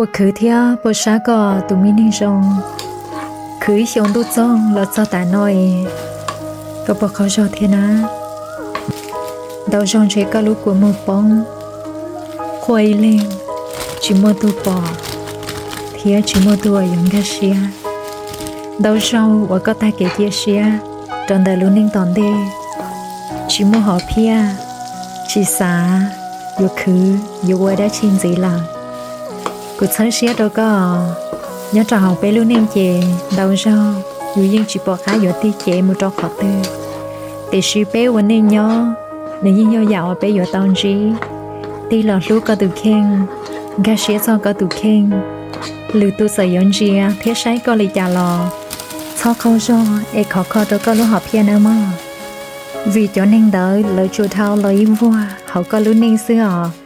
Puas khwv thiab puas sab koj tus me neeg zoo? Khwv ib xyoos ntuj txoog los txog tav no es koj puas qaug zog thiab na? Ntau zaug ntshe koj lub kua muag poob, quaj ib leeg, tsis muaj tug pom thiab tsis muaj tug uas yuav nkag siab. Ntau zaug uas koj tag kev cia siab rau ntawm lub neej tom ntej, tsis muaj hom phiaj, tsis xav yuav khwv yuav ua dab tsi ntxiv lawm. Kuv txhawb siab rau koj, nyob rau hauv peb lub neej ces ntau zaug yus yeej tsis pom qab yuav tig cev mus rau qhov twg, tiam sis peb ua neej nyob, nws yeej yog yam uas peb yuav tau ntsib. Tig los hlub koj tus kheej, nkag siab txog koj tus kheej. Lwm tus txawm yuav ntsia thiab saib koj li cas los txhob qaug zog es khov kho rau koj lub hom phiaj nawb mog. Vim cov neeg ntawd lawv tsuas dhau los ib vuag hauv koj lub neej xwb os.